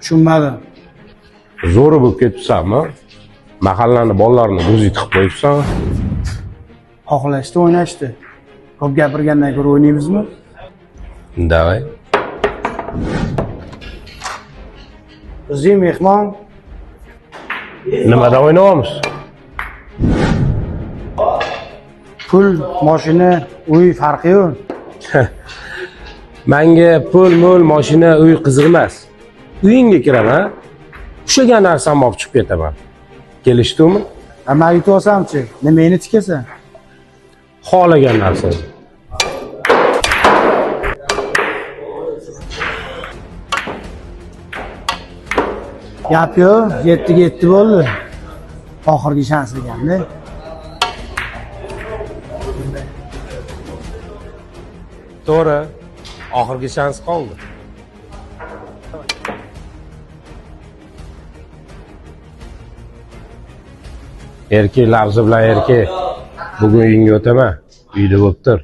Tushunmadim. Zo'ri bo'lib ketibsanmi? Mahallani bolalarini o'zing tiqib qo'yibsan. Xohlashdi, o'ynashdi. Ko'p gapirgandan ko'ra o'ynaymizmi? Давай. Bizning mehmon. Nimada o'ynayapmiz? Pul, mashina, uy farqi yo'q. Menga pul, mul, mashina, uy qiziq emas. Uyingga kiraman, ushlagan narsamni olib chiqib ketaman. Kelishdingmi? Man yutib olsamchi, nimangni tikasan? Xohlagan narsang. Gap yo'q, 7 ga 7 bo'ldi. Oxirgi shans deganda. To'g'ri. Oxirgi shans qoldi. Erkak lafzi bilan erkak. Bugun uyingga o'taman. Uyda bo'lib tur.